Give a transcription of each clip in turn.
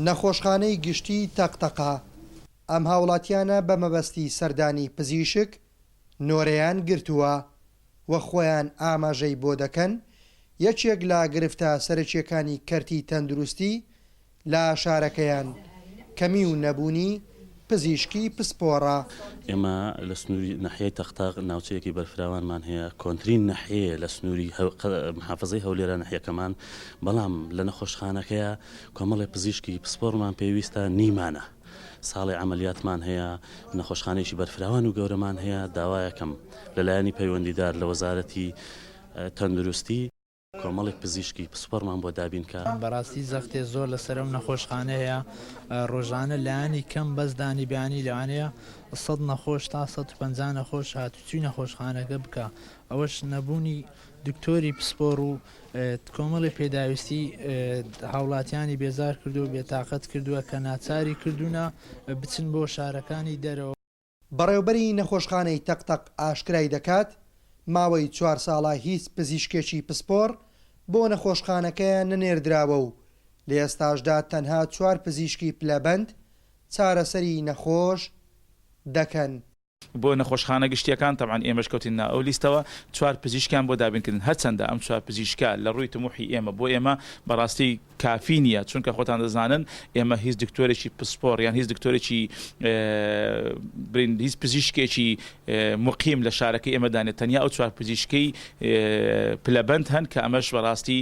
نەخۆشخانەی گشتیی تەقتەقە، ئەم هاوڵاتیانە بە مەبەستی سەردانی پزیشک نۆرەیان گرتووە و خۆیان ئاماژەی بۆ دەکەن، یەکێک لە گرفتە سەرەکییەکانی کەرتی تەندروستی لە شارەکەیان کەمی و نەبوونی پزیشکی پسپۆڕە. ئێمە لە سنووری ناحیەی تەقتەق ناوچەیەکی بەرفراوانمان هەیە، کۆنترین ناحیەیە لە سنووری محافەزەی هەولێرە ناحیەکەمان، بەڵام لە نەخۆشخانەکەیا کۆمەڵێ پزیشکی پسپۆڕمان پێویستە نیمانە، ساڵێ عەمەلیاتمان هەیە، نەخۆشخانەیەکی بەرفراوان و گەورەمان هەیە، داوایەکەم لە لایەنی پەیوەندیدار لە وەزارەتی تەندروستی، کۆمەڵێک پزیشکی پسپۆڕمان بۆ دابین کا. بەڕاستی زەختێ زۆر لەسەر ئەم نەخۆشخانەیە ڕۆژانە لایەنی کەم بەس دانی بەیانی لەوانەیە سەد نەخۆش تا 150 نەخۆش هاتوچوی نەخۆشخانەکە بکا ئەوەش نەبوونی دکتۆری پسپۆڕ و کۆمەڵی پێداویستی هاوڵاتیانی بێزار کردو بێتاقەت کردووە کە ناچاری کردوونە بچن بۆ شارەکانی دەرەوە. بەڕێوبەری نەخۆشخانەی تەقتەق ئاشکرای دەکات، ماوەی چوار ساڵە هیچ پزیشکێکی پسپۆڕ بۆ نەخۆشخانەکەیان نەنێردراوە و لە ئێستاشدا تەنها چوار پزیشکی پلەبەند چارەسەری نەخۆش دەکەن. بۆ نەخۆشخانە گشتییەکان، تەبعەن ئێمەش کەوتینە ئەو لیستەوە، چوار پزیشکیان بۆ دابینکردن، هەرچەندە ئەم چوار پزیشکە لە ڕووی تموحی ئێمە بۆ ئێمە بەڕاستی کافی نییە، چونکە خۆتان دەزانن ئێمە هیچ دکتۆرێکی پسپۆڕ یان هیچ دکتۆرێکی برین هیچ پزیشکێکی مقیم لە شارەکەی ئێمەدا نیە، تەنیا ئەو چوار پزیشکەی پلەبەند هەن کە ئەمەش بەڕاستی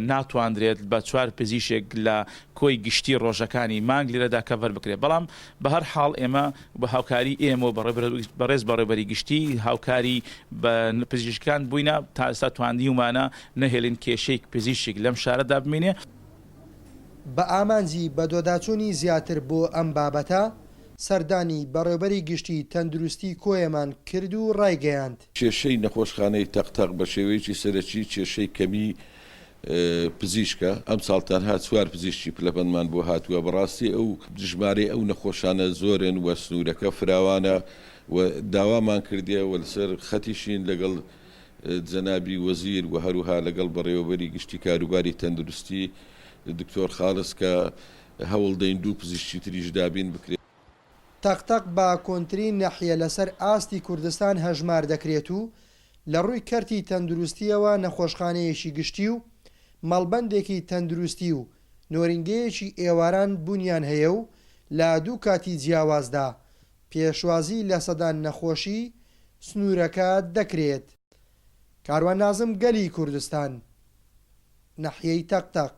ناتواندرێت بە چوار پزیشک لە کۆی گشتی ڕۆژەکانی مانگ لێرەدا کەڤەر بکرێت، بەڵام بە هەر حاڵ ئێمە بە هاوکاری ئێمە و بەڕێز بەڕێوبەری گشتی هاوکاری بە پزیشکان بووینە تا ئێستا توانیومانە نەهێلین کێشەی پزیشک لەم شارەدا بمینێ. بە ئامانجی بەدواداچوونی زیاتر بۆ ئەم بابەتە، سەردانی بەڕێوبەری گشتی تەندروستی کۆیەمان کرد و ڕایگەیاند. کێشەی نەخۆشخانەی تەق تەق بە شێوەیەکی سەرەکی کێشەی کەمی پزیشکە، ئەمساڵ تەنها چوار پزیشکی پلەبەندمان بۆ هاتووە، بەڕاستی ئەو ژمارەی ئەو نەخۆشانە زۆرن و سنوورەکە فراوانە و داوامان کردیە و لەسەر خەتیشین لەگەڵ جەنابی وەزیر و هەروها لەگەڵ بەڕێوەبەری گشتی کاروباری تەندروستی دکتۆر خاڵس کە هەوڵدەین دوو پزیشکی تریش دابین بکرێت. تەقتەق بە کۆنترین ناحیە لەسەر ئاستی کوردستان هەژمار دەکرێت و لە ڕووی کەرتی تەندروستییەوە نەخۆشخانەیەکی گشتی و مەڵبەندێکی تەندروستی و نۆرینگەیەکی ئێواران بوونیان هەیە و لە دوو کاتی جیاوازدا پێشوازی لە سەدان نەخۆشی سنوورەکە دەکرێت. کاروان نازم گەلی کوردستان، ناحیەی تەقتەق.